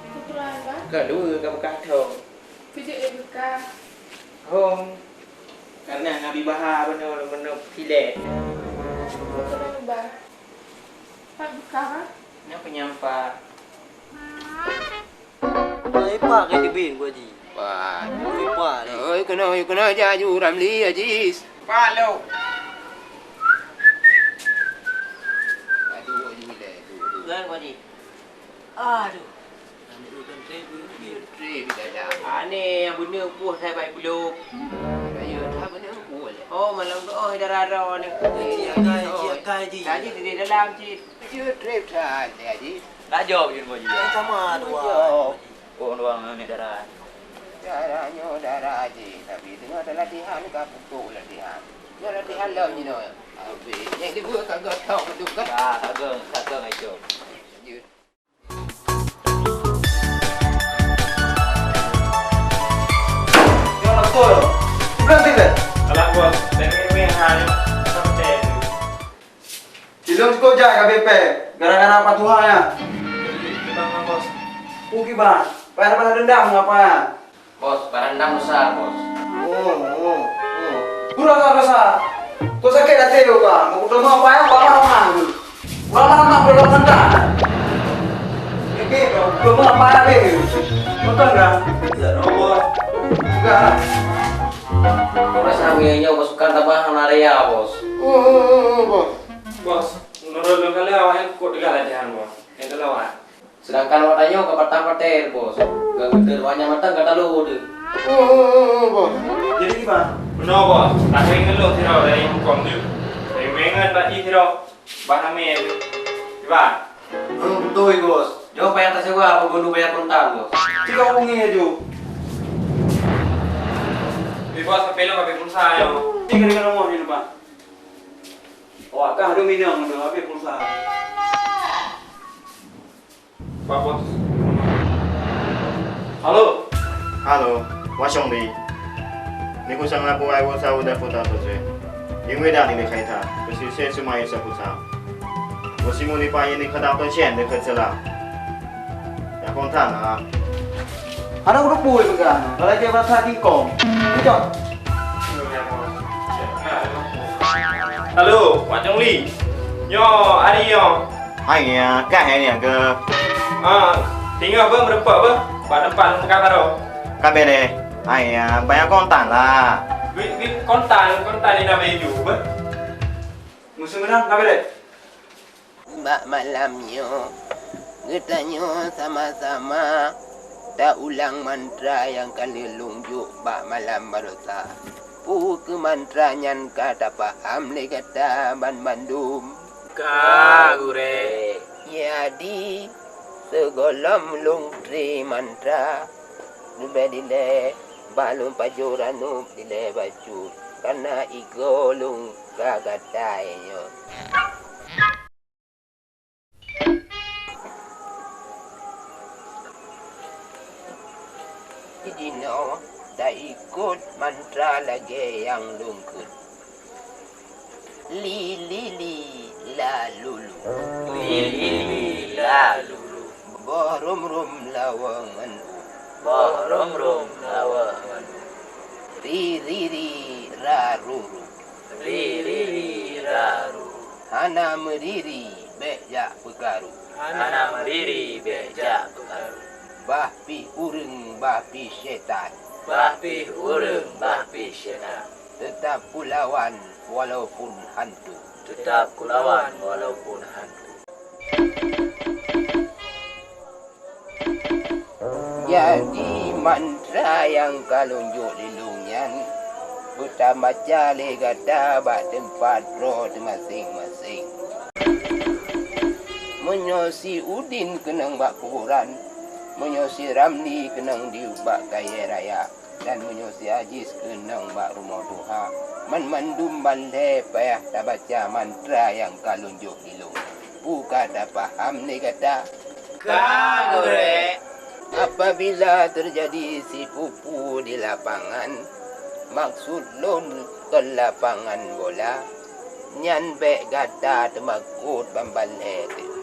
Kebetulan, Bang. Ka dua ka beukah thong. Pijak dia beukah. Hong. Karena Nabi Baha beuna-beuna pilet. Betul, Bang. Pak beukah, Bang. Nyoe peunyampah. Hai, Pak, ka teubiet, Pak Haji. Wah. Hai, Pak, ni. Oi, keunoe, oi, keunoe, jaju Ramli, Ajis. Pak, lo. Aduh, aduh, aduh, aduh. Kan, Pak Haji? Aduh. Trip, trip, dadah. Aneh, yang beuna puih saya baik belum. Raya, tak beuna puih. Oh, malam tu, oh, dah rara ni. Cik Akai, Cik Akai, Ji. Tadi di dalam, Cik. Aduh, trip, tak ada, Ji. Tak jawab je, Pak Haji. Eh, sama, dua. Jawab. Oh, dua ni darah. Darah nyoe darah Haji, tapi tengah ada latihan ka pukul latihan. Nyoe latihan lom jinoe. Habis, nyang dua ka gotong tu kan. Ya, kageng, kageng itu. Lanjut. Ya, betul. Bukan tidak? Alah, Bos. Dan ini hanya sampai. Ilôn cukôp jai ka B P, gara-gara Pak Tuha nyan. Kiban, Bos. Oh, kiban. Payah balas dendam ngon Pak nyan? Bos, balas dendam besar, Bos. Oh, oh, oh. Kurang besar. Kok sakét até kok, Bang? Mau ketemu apa ya? Bang, Bang, Bang. Bang, Bang, Bang, belum mentah. Oke, belum apa ya, Bang? Betul, Bang? Tidak, Bos. Enggak. Rasa nyoe, Bos, bukan tambah nariah, Bos. Oh, oh, oh, oh, Bos. Bos, menurut lôn kali awaknyan kok teuga latihan, Bos. Nyang teulawan. Sedangkan awak tanyoe ka patah patér, Bos. Ka geuteuk awaknyan mantong ka talo deuh. Oh, oh, oh, oh, Bos. Jadi gimana? Meunoe, Bos. Tahieng ngeulok sidroe dari Hongkong tu. Dari Wengen bak jih sidroe. Bah Hamid. Kiban. Oh, beutôi, Bos. Jauh payah tasewa, apa gulu payah kontan, Bos. Tiga wongi aju. Tapi, Bos, sampai lo habis pulsa, yo. Tiga dengan nomor di depan. Wah, kah ada minang, ada habis pulsa. Pak Bos. Halo. Halo, Wa Xiong Li. Ni ku sang labu ai wo sa u da fu ta fu zui. Ling wei da ni le khai ta, bu si se su ma yu sa fu sa. Wo si mu ni pa yin ni ka da ton xian de ke zela. Ya kong tan a. Ada ku pui peugah, kalau dia bahasa King Kong. Ni cok. Halo, Wa Xiong Li. Nyoe, Ari nyoe. Hai ya, kah hai ni ke? Ah, tinggal beuh, meureumpok beuh. Bak teumpat lôn peugah baroe. Ka bere. Hai ya, bayar kontan lah. Duit, duit kontan, kontan ni na baju beuh. Musim menang, ka bere. Bak malam nyoe, geutanyoe sama-sama taulang mantra nyang ka lheueh lôn jok bak malam baroesa. Peue keu mantra nyan ka tapaham lé gata banmandum? Ka, Gurée. Jadi, sigohlom lôn tre mantra, leubeh dilée bah lôn pajoh ranup dilée bacut. Kana igo lôn ka gata nyoe. Jinoe taikot mantra lagée nyang lôn kheun. Li, li, li, la, lu, lu. Li, li, li, la, lu, lu. Boh rum, rum, lawa ngon u. Boh rum, rum, lawa ngon u. Ri, ri, ri, ra, ru, ru. Ri, ri, ri, ra, ru, ru. Hana meuriri, bék jak peukaru. Hana meuriri, bék jak peukaru. Bah pih ureuëng, bah pih syaitan. Bah pih ureuëng, bah pih syaitan. Teutap kulawan walaupun hantu. Teutap kulawan walaupun hantu. Jadi, mantra nyang ka lôn jok lé lôn nyan, beutabaca lé gata bak teumpat droe teumaséng-maséng. Meunyoe si Udin keunong bak kuburan, meunyoe si Ramli keunong di bak kayée raya, dan meunyoe si Aziz keunong bak rumoh tuha, banmandum ban lhée payah tabaca mantra nyang ka lôn jok lé lôn. Peue ka tapaham lé gata? Ka, Gurée. Apabila teujadi sipeue-peue di lapangan, maksud lôn kon lapangan bola, nyan bék gata teumakot ban ban lhée teuh.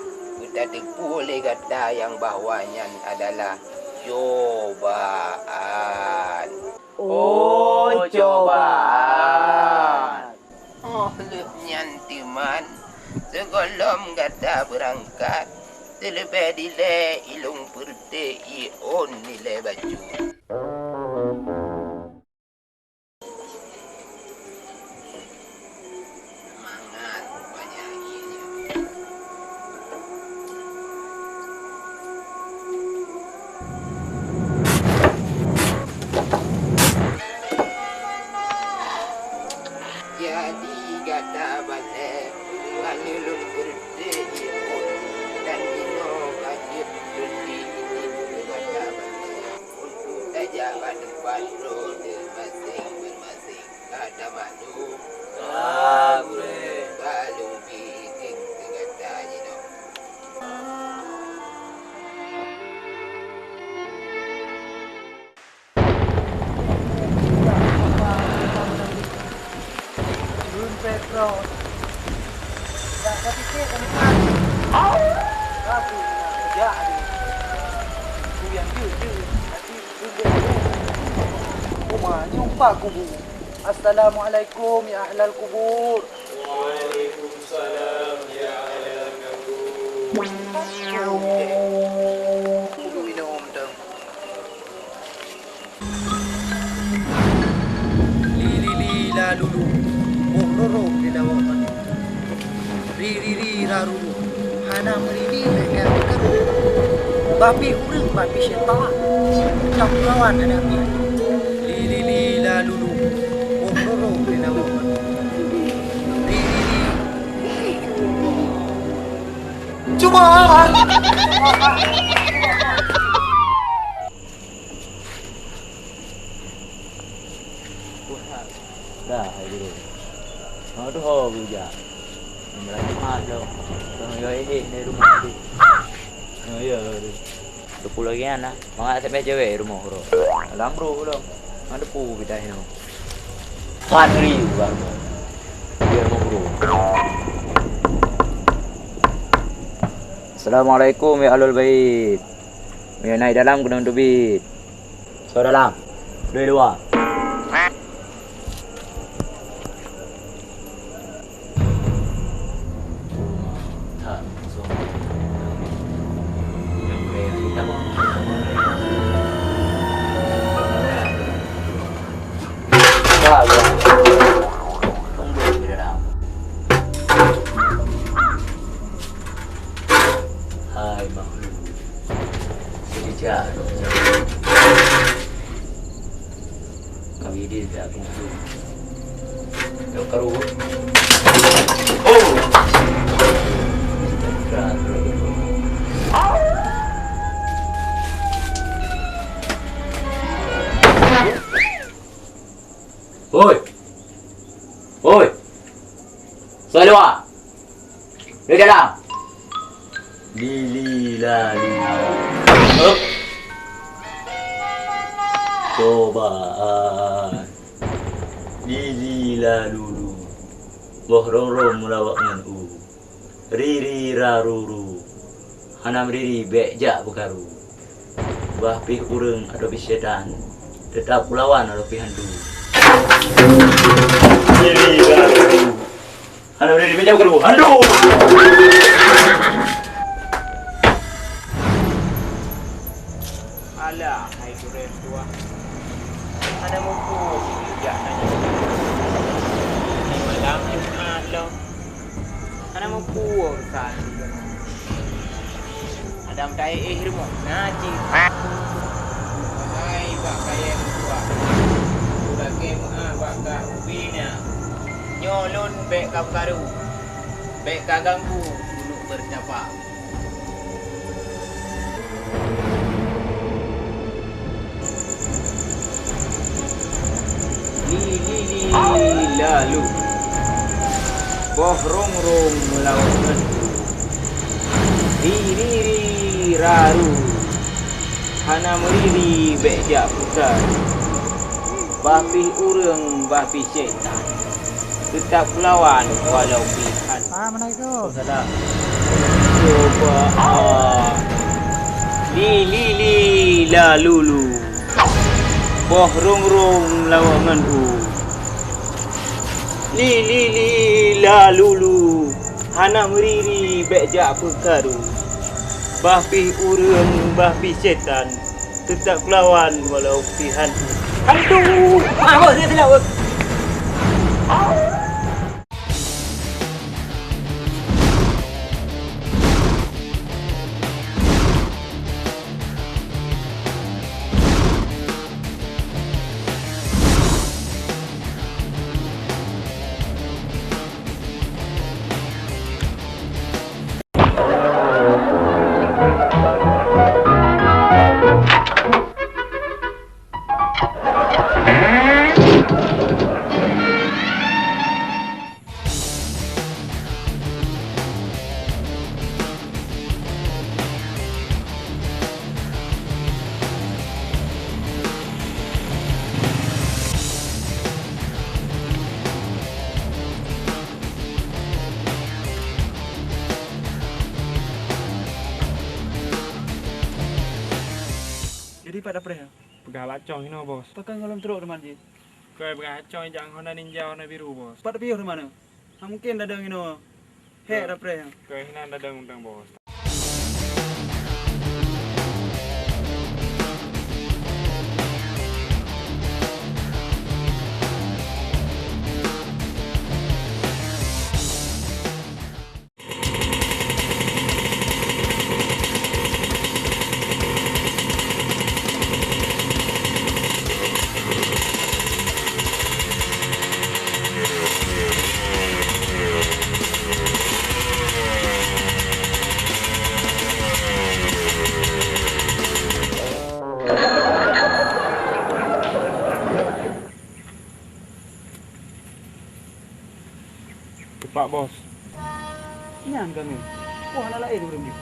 Geutateupeue lé gata nyang bahwa nyan adalah cobaan. Oh, cobaan! Óh lheueh nyan teuma, sigohlom gata beurangkat, teuleubeh dilée ilôn peureuté iôn nilée bacut. Mangat banyak ilée. Jadi gata balée, ka lheueh lôn peureuté iôn, dan jinoe ka jeuet lôn bi idin keu gata balée, untuk tajak bak teumpat droe teumaséng-meumaséng. Ka tamaklum? Ka, Gurée. Ka lôn bi idin keu gata jinoe. Uma, nyoe pa kubu. Assalamualaikum ya ahlal kubur. Waalaikumsalam ya ahlal kubur. Kubu minum dong. Li, li, li, la, lu, lu. Boh roro di lawak madu. Ri, ri, ri, ra, ru, ru. Hana meuriri, hana meukaru. Bah pih ureueng, bah pih syaitan. Cok lawan hana pih. Li, li, li, la, lu, lu. Boh roro di lawak madu. Ri, ri, ri. Cuba! Dah, hai guru. Mau tu ho guru jak. Meunyoe Jumat tu. Tengok yo eh di rumah tu. Oh ya tu. Dua puluh lagi anak. Mangat sampai cewek rumah guru. Dalam guru tu. Ada pu bidah tu. Pan ri ubat. Dia mau guru. Assalamualaikum ya Ahlul Bait. Ya naik dalam kena tubit. Soe dalam? Doi luwa. Hai makhluk. Seujak, seujak. Kami di pihak kumpul. Yang karu. Oh. Hoi. Soe luwa? Di dalam. Lili lalu. Hup. Cobaan. Lili lalulu. Boh rongrong meulawak ngon u. Riri raruru. Hana meuriri bék jak peukaru. Bah pih ureuëng atau pih syaitan, teutap kulawan walau pih hantu. Riri raruru. Hana meuriri bék jak peukaru. Hantu! Alah, hai gurée tuah. Hana muphom jak nanya. Di malam Jumat lom. Hana muphom urusan. Adam taéh rumoh na cit. Hai bak kayée meutuah. Ulakée meuah bak kah ubé na. Nyoe lôn bék ka peukaru. Bék ka ganggu gunuk beurtapa. Li, li, li, lalu. Boh rongrong meulawak ngon u. Ri, ri, ri, raru. Hana meuriri bék jak peukaru. Bah pih ureuëng, bah pih syaitan. Teutap kulawan walau pih hantu. Assalamualaikum. Salam. Coba, ah. Li, li, li, lalulu. Boh rongrong lawak ngon u. Li, li, li, lalulu. Hana meuriri bék jak peukaru. Bah pih ureuëng, bah pih syaitan. Teutap kulawan walau pih hantu. Hantu! Mah, bos, dia silap, bos. Jadi, pat dapréh nyoe? Peugah bak cong inoe, Bos. Pakon gohlom trok teuma jih? Keu peugah cong jak ngon Honda Ninja warna biru, Bos. Pat piôh teuma nyoe? Hana mungken dadeueng inoe. Hék dapréh nyoe. Keu hinan dadeueng undang, Bos. Tepak, Bos. Nyan kami. Wah, aneuk laén ureueng nyoe.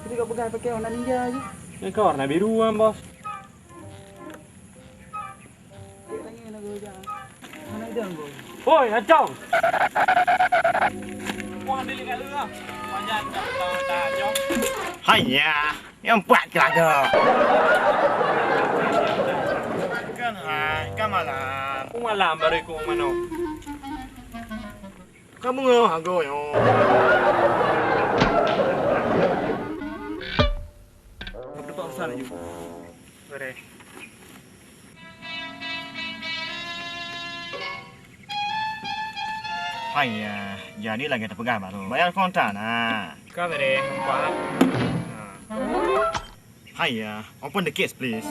Tapi kok peugah pakai warna ninja je. Nyan ka warna biru, Bos. Cek tangieng lagu je. Mana idong, Bos? Hoi, acong! Wah, dia ingat lu lah. Banyak tak tahu tak, Acong. Haiya. Nyang pat keu lagoe. Kan hai, kan malam. Ku malam baru ikut manok. Ka beungoh agoe nyoe. Ka dapat urusan laju. Boleh. Haiya, jadi lagèe tapeugah baroe. Bayar kontan, ha. Ka bèrèh, Pak. Ha. Haiya, open the case, please.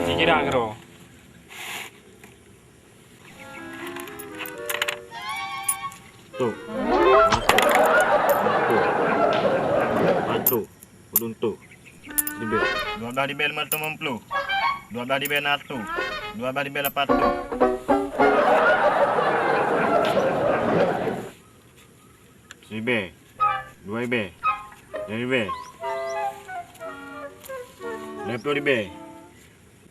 Cik Gira keudroe. Tu. Bantu. Bantu. Ulôn tu. Dibel. Dua belas dibel lima ratus lima puluh. Dua belas ribèe na reutôh. Dua belas ribèe lapan reutôh. Siribèe. Dua ribèe. Lhèe ribèe. Lhèe plôh ribèe.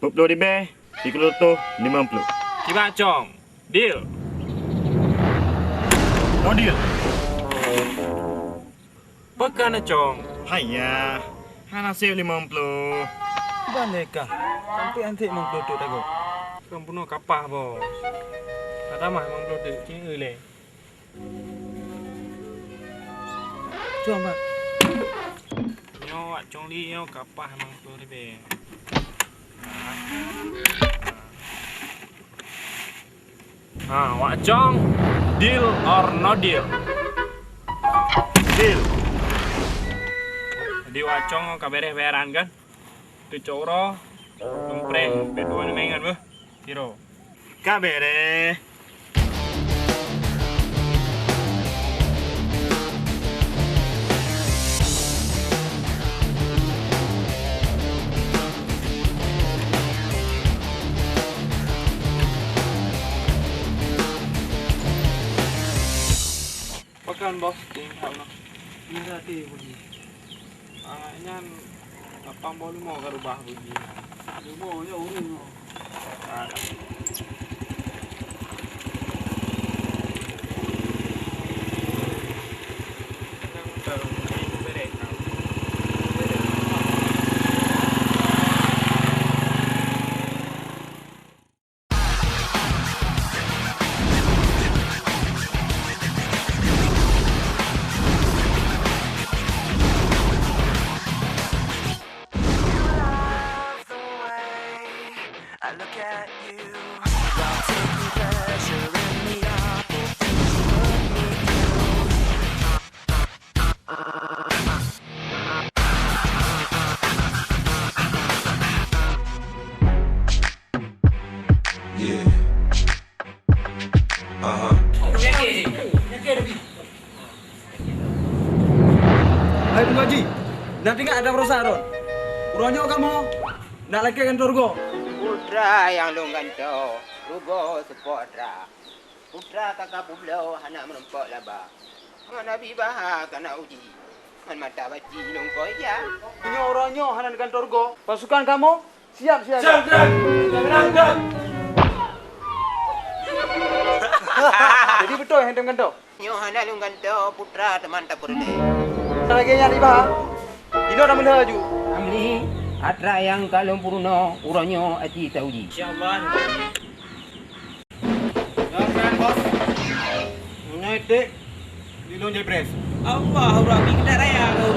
Peuet plôh ribèe. Sikureueng reutôh limong plôh. Kiban Cong. Deal. No deal. Peue keuh na Cong? Hai yah, hana sép limong plôh. Ban lé kah. Sampoe han sép limong plôh teuk dagoe. Kon bunoe kapah, Bos. Ka tamah limong plôh teuk, cit eu lé. Cuba, Bang. Nyoe wak Cong li nyoe kapah limong plôh ribèe. Ha, wak Cong, deal or no deal? Deal. Jadi wak Cong ka bèrèh bayaran kan? Teucok uroe, lôn preh, bèk tuwoe neuh ingat beuh. Siro. Ka bèrèh. Pakon, Bos, tingkat uroe nyoe? Nyan até beugi. Ah, nyan lapan boh leumo ka rubah beugi nyan. Leumo nyoe ureueng nyoe. Ah. Yeah. Aha. Hai Teungku Haji, na teuingat ata baroesa Ron? Uroe nyoe kamoe na lakèe gantoe rugoe. Putra nyang lôn gantoe rugoe seupôt atra. Putra ka ka peubloe hana meurumpok laba. Ngon Abi Baha ka na uji. Ngon mata baci lôn ko ija. Meunyoe uroe nyoe hana neugantoe rugoe, pasukan kamoe siap siaga. Siap, Tuan! Siap, Tuan! Jadi beutôi han tem gantoe? Nyoe hana lôn gantoe, Putra teuma tapeureulèe. Lagèe nyan, Iba. Inoe na meulheueh aju. Amli, atra nyang ka lôn peurunoe, uroe nyoe aci tauji. Insya Allah. Nyoe kan, Bos. Meunyoe dek, di lôn jai press. Allah, uroe Abi keutat raya kau.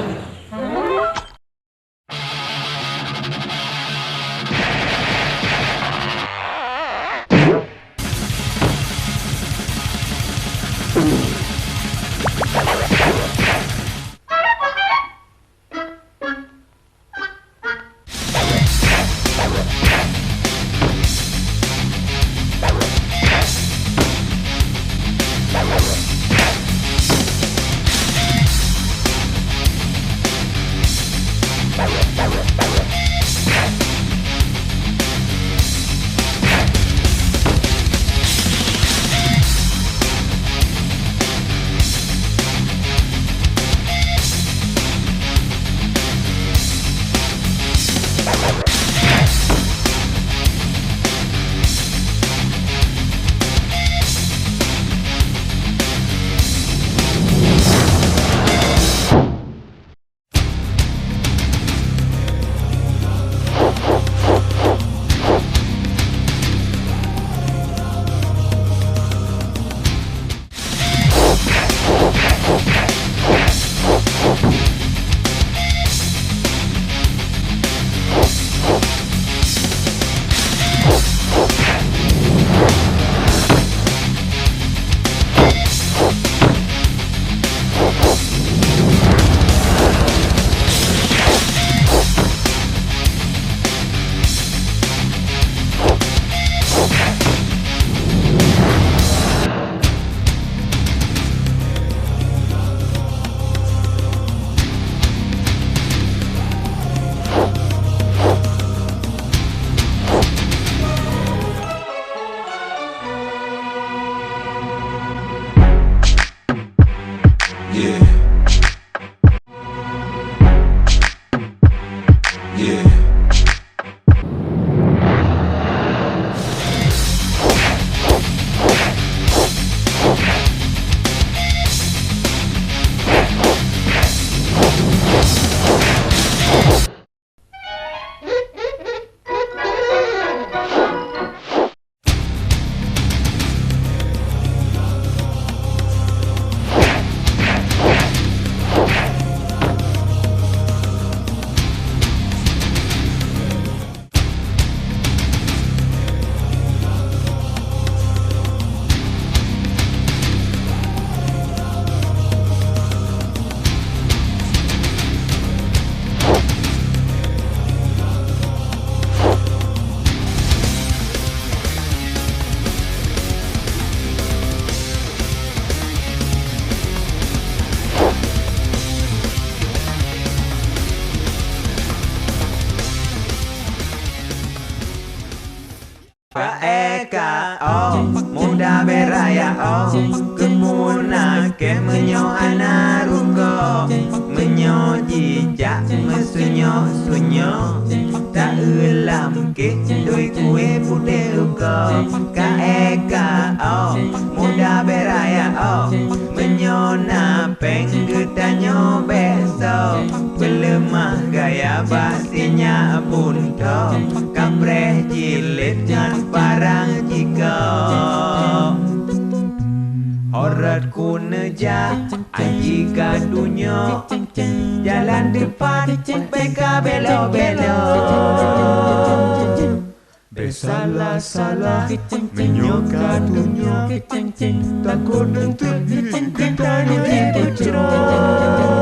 Ka éh ka oh, muda beraya oh, keupeue na kèe meunyoe hana rugoe, meunyoe jijak meusunyok-sunyok, ta-eu lam kéh doi kué putéh ukoe. Ka éh ka oh, muda beraya oh, meunyoe na péng geutanyoe bèk soe, peuleumah gaya bak sinyak beuntôe, kapreh jilét ngon parang jikok. Ho rot ku neujak aji ka tunyok, jalan dipat bèk ka belok-belok. Bèk salah-salah meunyoe ka tunyok, takot eunteuk geutanyoe jipeucrok.